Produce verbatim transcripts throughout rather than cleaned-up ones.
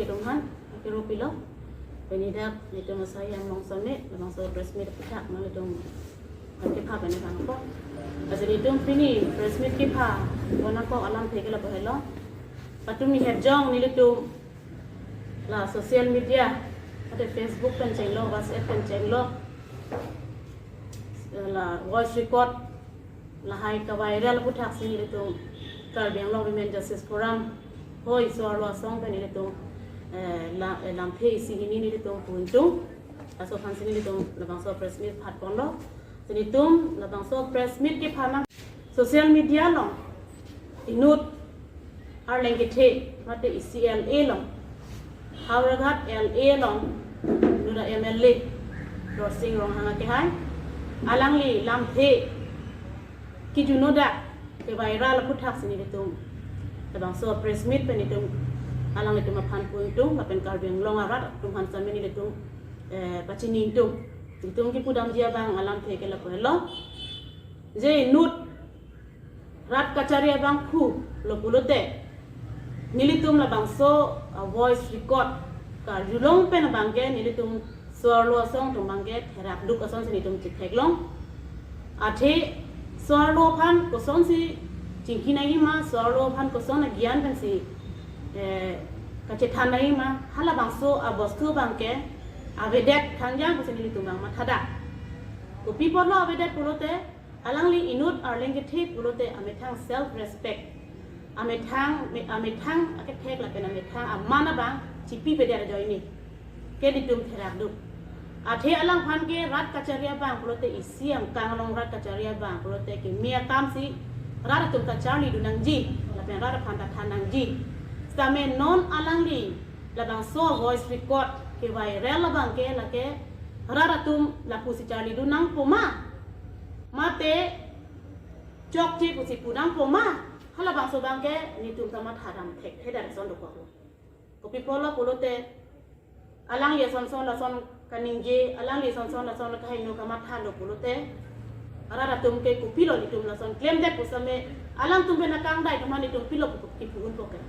Tum han, akiru pilo. Pini dak nelitum asai yang mong sami, labangso press meet kita, nelitum kepha pen bang ko. Lasi nelitum pini press meet kepha, kona ko alamthe ke lapu helo. Patumi hep jong nelitum la social media, ate Facebook pen chenglo, WhatsApp pen chenglo, la voice record, lahai kaviral aputhaksi nelitum Karbi Anglong Women Justice Forum, hoi so-arlo asong pen nelitum, eh, la, eh, lamthe isi hini nelitum pu ingtung. Laso aphansi nelitum labangso press meet phat ponlo. Si nelitum labangso press meet kepha nang social media along inut arleng kethe mate isi L A along, Howraghat L A along, inut a M L A Dorsing Ronghang akehai, alangli lamthe kijuno dak keviral aputhaksi nelitum labangso press meet pen nelitum alanglitum aphan pu ingtung, lapen Karbi Anglong arat atum aphan sami nelitum, eh, pachini ingtung. Nelitum kipudamji abang alamthe ke lapu helo. Je inut rat kachari abangphu lo pulote, nelitum labangso, ah, voice record karjulong pen abangke nelitum so-arlo asong atum abangke therak duk asonsi nelitum chetheklong. Athe so-arlo aphan kosonsi chingki nangji ma, so-arlo aphan koson agyan pensi, eh, kachethan nangji ma, halabangso abostu abangke avedet thangjang pusi nelitum abang mathadak. Kopi apotlo avedet pulote, alangli inut arleng kethe pulote amethang self respect, amethang, me-, amethang akethek lapen amethang aman abang chipipedet ajoine ke nelitum therak duk. Athe alangphan ke rat kachari abang pulote isi angkang along rat kachari abang pulote keme akamsi rat atum kacharlidun nangji lapen rat aphan ta than nangji. Sitame non alangli labangso voice record keviral abangke lake rat atum lapusi charlidun nangpo ma, mate chokche pusi pu nangpo ma, halabangso abangke nelitum ta mathadam thekthedet ason dokoklo. Kopi apotlo pulote, alangli asonson lason kaningje, alangli asonson lason kaheno kamathalo pulote, arat atum ke kopilo nelitum lason klemdet pu sami, alangtum pen akangdai atum nelitum pilo pu kipu unpo ke,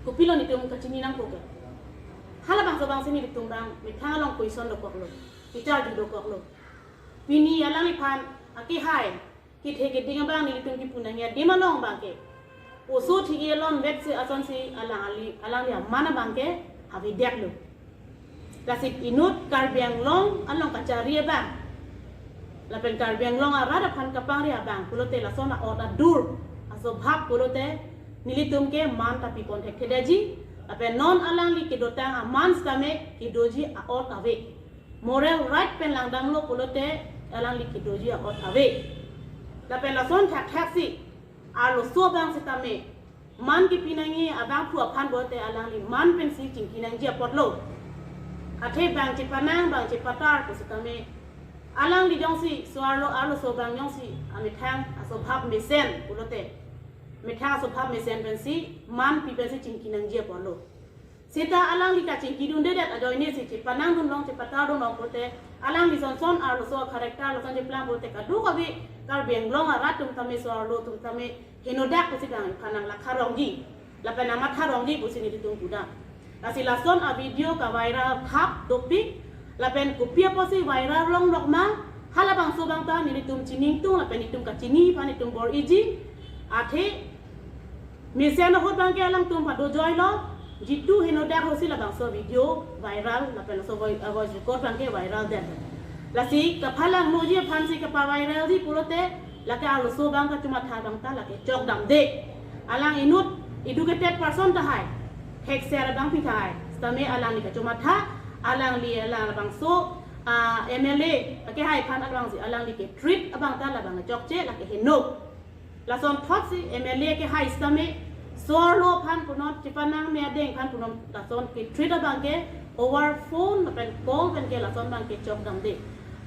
kopilo nelitum kachini nangpo ke. Halabangso abangsi nelitum abang methang along question dokoklo, kecharju dokoklo. Pini alangliphan akehai kethe keding abang nelitum kipu nangji adim along abangke oso thigi alon vekse asonsi alang ali, alangli aman abangke avedetlo. Lasi inut Karbi Anglong along kachari abang lapen Karbi Anglong arat aphan kapangri abang pulote lason a-ot adur, aswabhab pulote nelitum ke man ta pipon thekthedetji. Lapen non alangli kedotang aman sitame kedoji a-ot ave. Moral right pen langdamlo pulote alangli kedoji a-ot ave. Lapen lason thakthaksi arloso abang sitame man kipi nangji abangphu aphan pulote alangli man pensi chingki nangji apotlo. Athe bang chepanang bang chepatar pu sitame alangli jongsi so-arlo arloso abang jongsi amethang aswabhab mesen pulote, methang aswabhab mesen pensi man pi pensi chingki nangji apotlo. Seta alangli kachingkidundedet ajoinesi chepanangdunlong chepatardunlong pulote, alangli sonson arloso character lason cheplang pulote kadokave Karbi Anglong arat atum tame so-arlo atum tame henodak pusi bang iphan nang lakharongji lapen nang matharongji pusi nelitum pudam. Lasi lason a-video kaviral thap dopik, lapen kopi apotsi viral longlok ma, halabangso abang ta nelitum chini ingtung lapen nelitum kachini aphan nelitum bor-iji. Athe mesen ahut abangke alangtum pado joilo, jitu henodak ahutsi labangso video viral lapen laso voi-, uh, voice record abangke viraldet. Lasi kaphalangnoji aphansi kapaviralji pulote, lake arloso abang kachomatha abang ta lake chokdamde. Alang inut educated person tahai, thekser abangpi tahai, sitame alangli kachomatha, alangli alang labangso, ah, M L A akehai aphan alangsi alangli ke-treat abang ta labang chokche, lake heno. Lasonthotsi M L A akehai sitame so-arlo aphan punon, chepanang me adeng aphan punon, lason ke-treat abangke over phone lapen call penke lason abangke chokdamde.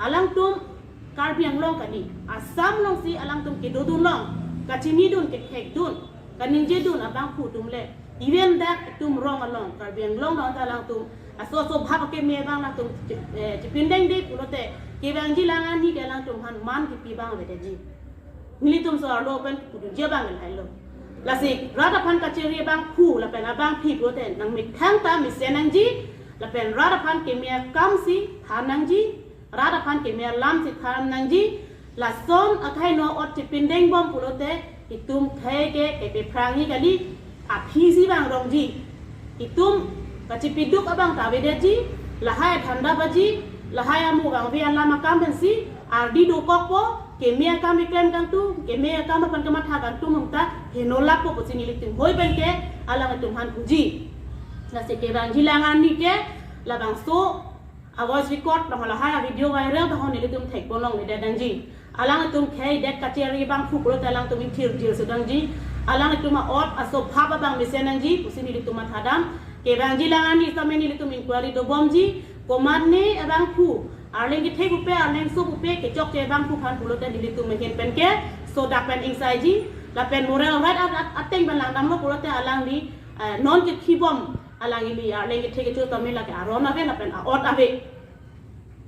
Alangtum Karbi Anglong kali, Assam alongsi alangtum kedodunlong, kachinidun, kethekdun, kaningjedun abangphu atum le, even dak itum rong along, Karbi Anglong along ta alangtum aso aswabhab akeme abang alangtum che-, eh, chepindengde pulote, kevangji lang ani ke alangtum aphan man kipi abang avedetji. Nelitum so-arlo pen kipudunji abang lahailo. Lasi rat aphan kachiri abangphu lapen abangpi pulote nangmethang ta mesen nangji, lapen rat aphan keme akam si than nangji, rat aphan keme alam si than nangji. Lason akhai no ot chipindeng bom pulote itum khei ke kepephrangji kali, aphi si bang rongji. Itum kachipiduk abang ta avedetji, lahai adhanda baji, lahai amu bang ave alam akam pensi ardi dokokpo, keme akam keklem kangtung, keme akam aphan kamatha kangtung mungta heno lappo pusi nelitum hoi penke alanglitum aphan puji. Lasi kevangji lang arni ke labangso a voice record tong lahai a video viral tahon nelitum thekponlongledet nangji. Alanglitum khei det kachiri abangphu pulote alangtum ingthir jir sudangji. Alanglitum a-ot aso phap abang mesen nangji pusi nelitum mathadam. Kevangji lang arni tame nelitum inquiry dobomji. Komatne abangphu, Arleng kethe pupe, Arleng so pupe kechokche abangphu aphan pulote nelitum ahin penke sodak pen ingsaiji. Lapen moral right at, at, ateng pen langdamlo pulote alangli, eh, non kekhibom alangli Arleng kethe kecho tame lake aron ave lapen a-ot ave.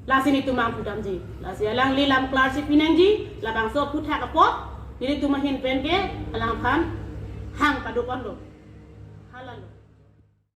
Lasi nelitum nangpudamji. Lasi alangli lam klar si pinangji, labangso aphuthak apot nelitum ahin penke alangphan hang padoponlo. Halalo.